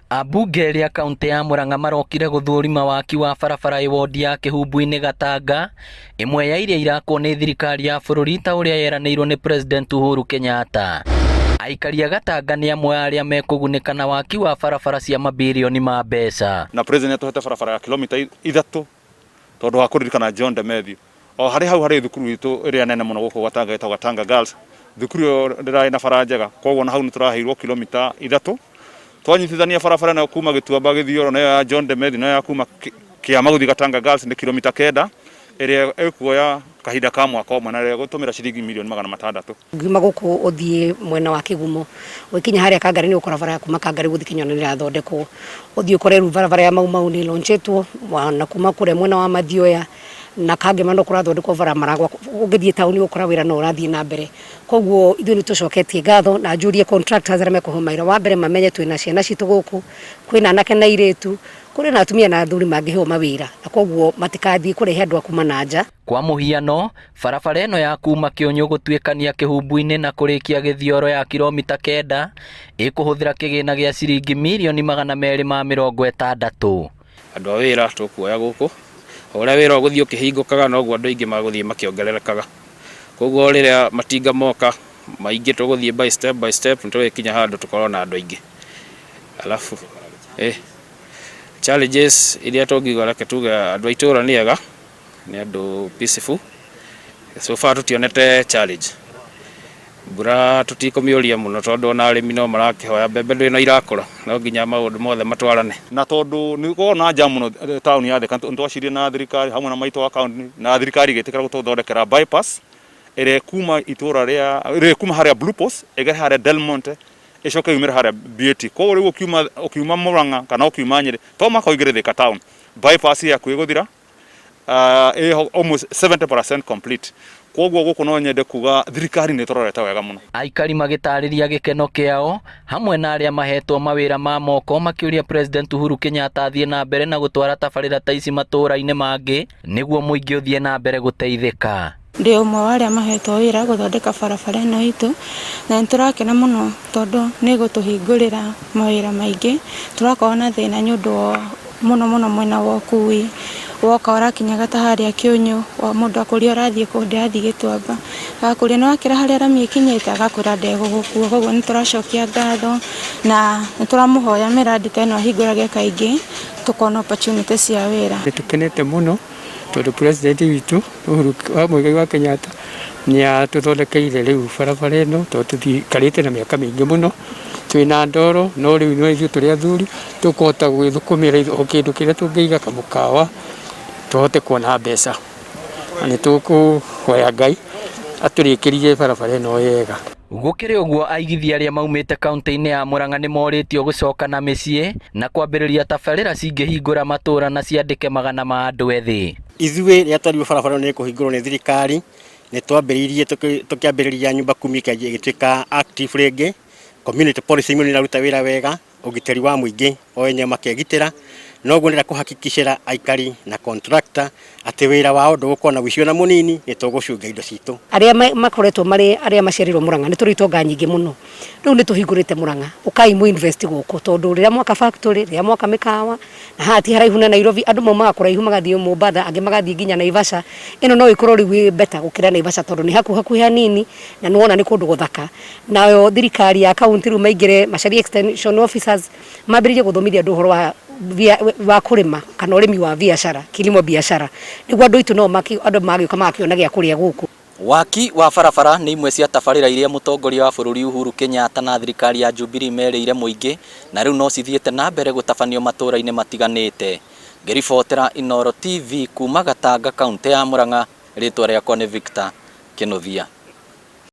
Ambunge erĩ a kaũntĩ ya Murang'a marokire gũthũrima waki wa barabara ĩ wondi ya Kĩhumbu-inĩ Gatanga, ĩmwe ya iria irakwo nĩ thirikari ya bũrũri ta ũrĩa yeranĩirwo nĩ President Uhuru Kenyatta. Aikari a Gatanga nĩ amwe a arĩa mekũgunĩka na waki wa barabara cia mabirioni ma mbeca. Na President nĩatũhete barabara ya kilomita ithatũ tondũ wa kũririkana John Demethiũ. O harĩ hau harĩ thukuru itũ ĩrĩa nene mũno gũkũ Gatanga ĩtagwo Gatanga Girls. Thukuru ĩyo ndĩrarĩ na bara njega, koguo na hau nĩ tũraheirwo kilomita ithatũ. Twanyitithania barabara ĩno kuma Gĩtuamba Gĩthioro na ĩyo ya John Demethi na ĩyo ya kuma Kĩama gũthiĩ Gatanga Girls nĩ kilomita kenda, ĩrĩa ĩkuoya kahinda ka mwaka ũmwe na ĩrĩa ĩgũtũmĩra ciringi mirioni 600. Ũngiuma gũkũ ũthiĩ mwena wa Kĩgumo, ũgĩkinya harĩa Kangarĩ nĩ ũgũkora bara ya kuma Kangarĩ gũthiĩ Kĩnyona nĩ ĩrathondekwo. Ũthiĩ ũkore rĩu barabara ya Mau Mau nĩ ĩlaunchĩtwo, na kuma kũrĩa mwena wa Mathioya na Kangema no kũrathondekwo bara maragwa. Ũngĩthiĩ taũni ũgũkora wĩra no ũrathiĩ na mbere. Koguo ithuĩ nĩ tũcoketie ngatho na njũrie contractors arĩa mekũheo mawĩra, wa mbere mamenye twĩna ciana citũ gũkũ, kwĩna anake na airĩtu, kũrĩ na atumia na athuri mangĩheo mawĩra, na koguo matikathiĩ kũrehe andũ a kuma na nja. Kwa mũhiano, barabara ĩno ya kuma Kĩũnyũ gũtuĩkania Kĩhumbu-inĩ na kũrĩkia Gĩthioro ya kiromita kenda ĩkũhũthĩra kĩgĩna gĩa ciringi mirioni 260. Andũ a wĩra tũkuoya gũkũ, o ũrĩa wĩra ũgũthiĩ ũkĩhingũkaga noguo andũ aingĩ magũthiĩ makĩongererekaga. Koguo rĩrĩa matinga moka maingĩ tũgũthiĩ by step by step nĩ tũgĩkinya handũ tũkorwo na andũ aingĩ. Alafu challenges iria tũngiuga reke tuge andũ a itũra nĩ ega. Nĩ andũ peaceful, so far tũtionete challenge. Mbura tũtikũmĩũria mũno tondũ ona arĩmi no marakĩhoya mbembe ndũĩ no irakũra, no nginya maũndũ mothe matwarane. Na tondũ nĩ gũkoragwo na jam mũno taũni ya Thika, nĩ twacirire na thirikari hamwe na maitũ wa county na thirikari ĩgĩtĩkĩra gũtũthondekera bypass ĩrĩa ĩkuma itũra rĩa, ĩrĩa ĩkuma harĩa Blue Post ĩgere harĩa Del Monte ĩcoke yumĩre harĩa BAT. Koguo rĩu ũkiuma ũkiuma Murang'a kana ũkiuma Nyĩrĩ to mũhaka ũingĩre Thika town, bypass yaku ĩgũthira ĩho almost 70% complete. Koguo gũkũ no nyende kuga thirikari nĩ ĩtũrorete wega mũno. Aikari magĩtarĩria gĩkeno kĩao hamwe na arĩa mahetwo mawĩra ma moko makĩũria President Uhuru Kenyatta athiĩ na mbere na gũtwara tabarĩra ta ici matũũra-inĩ mangĩ nĩguo mũingĩ ũthiĩ na mbere gũteithĩka. Ndĩ ũmwe wa arĩa mahetwo wĩra gũthondeka barabara ĩno itũ, na nĩ tũrakena mũno tondũ nĩ ĩgũtũhingũrĩra mawĩra maingĩ. Tũrakorwo na thĩna nĩ ũndũ wa mũno mũno mwena wa ũkui, woka ũrakinyaga ta harĩa Kĩũnyũ, mũndũ akũria ũrathiĩ kũ, ndĩrathiĩ Gĩtuamba, agakũria nĩ wakĩra harĩa rami ĩkinyĩte, agakwĩra ndegũgũkua. Koguo nĩ tũracokia ngatho na nĩ tũramũhoya mĩrandi ta ĩno ahingũrage kaingĩ, tũkona opportunity cia wĩra. Nĩ tũkenete mũno tondũ president witũ Uhuru wa Muigai wa Kenyatta nĩ atũthondekeire rĩu barabara ĩno tondũ tũtikarĩte na mĩaka mĩingĩ mũno twĩna ndoro no rĩu no ithuĩ tũrĩ athuri tũkũhota gwĩthũkũmĩra o kĩndũ kĩrĩa tũngĩiga kamũkawa tũhote kuona mbeca na nĩ tũkũhoya Ngai atũrĩkĩrie barabara ĩno wega. Gũkĩrĩ ũguo aigithia arĩa maumĩte kauntĩ-inĩ ya Murang'a nĩ morĩtio gũcoka na mĩciĩ na kwambĩrĩria tabarĩra cingĩhingũra matũra na ciandĩke magana ma andũ ethĩ. Ithuĩ rĩrĩa twerirwo barabara ĩno nĩ ĩkũhingũrwo nĩ thirikari, nĩ twambĩrĩirie tũkĩambĩrĩria nyumba kumi ĩgĩtuĩka active rĩngĩ, community policing nĩ ĩraruta wĩra wega, ũgitĩri wa mũingĩ o enyewe makegitĩra, noguo ndĩrenda kũhakikicĩra aikari na contractor atĩ wĩra wao ndũgũkorwo na ũici ona mũnini, nĩ tũgũcunga indo citũ. Arĩa makoretwo marĩ arĩa maciarĩirwo Murang'a nĩ tũrĩ itonga nyingĩ mũno. Rĩu nĩ tũhingũrĩte Murang'a, ũkai mũ invest gũkũ tondũ rĩrĩa mwaka factory, rĩrĩa mwaka mĩkawa, na haha ti haraihu na Nairobi, andũ maumaga kũraihu magathiĩ Mombatha, angĩ magathiĩ nginya Naivasha. Ĩno no ĩkorwo rĩu ĩ better gũkĩra Naivasha tondũ nĩ hakuhakuhĩ hanini na nĩ wona nĩ kũndũ gũthaka. Nayo thirikari ya kaunti rĩu maingĩre macarie extension officers mambĩrĩrie gũthomithia andũ ũhoro wa wa kũrĩma kana ũrĩmi wa biacara, kilimo biashara, nĩguo andũ aitũ nao andũ magĩũka magakĩona gĩa kũrĩa gũkũ. Waki wa barabara nĩ imwe cia tabarĩra iria mũtongoria wa bũrũri Uhuru Kenyatta na thirikari ya Jubilee merĩire mũingĩ na rĩu no cithiĩte na mbere gũtabanio matũra-inĩ matiganĩte.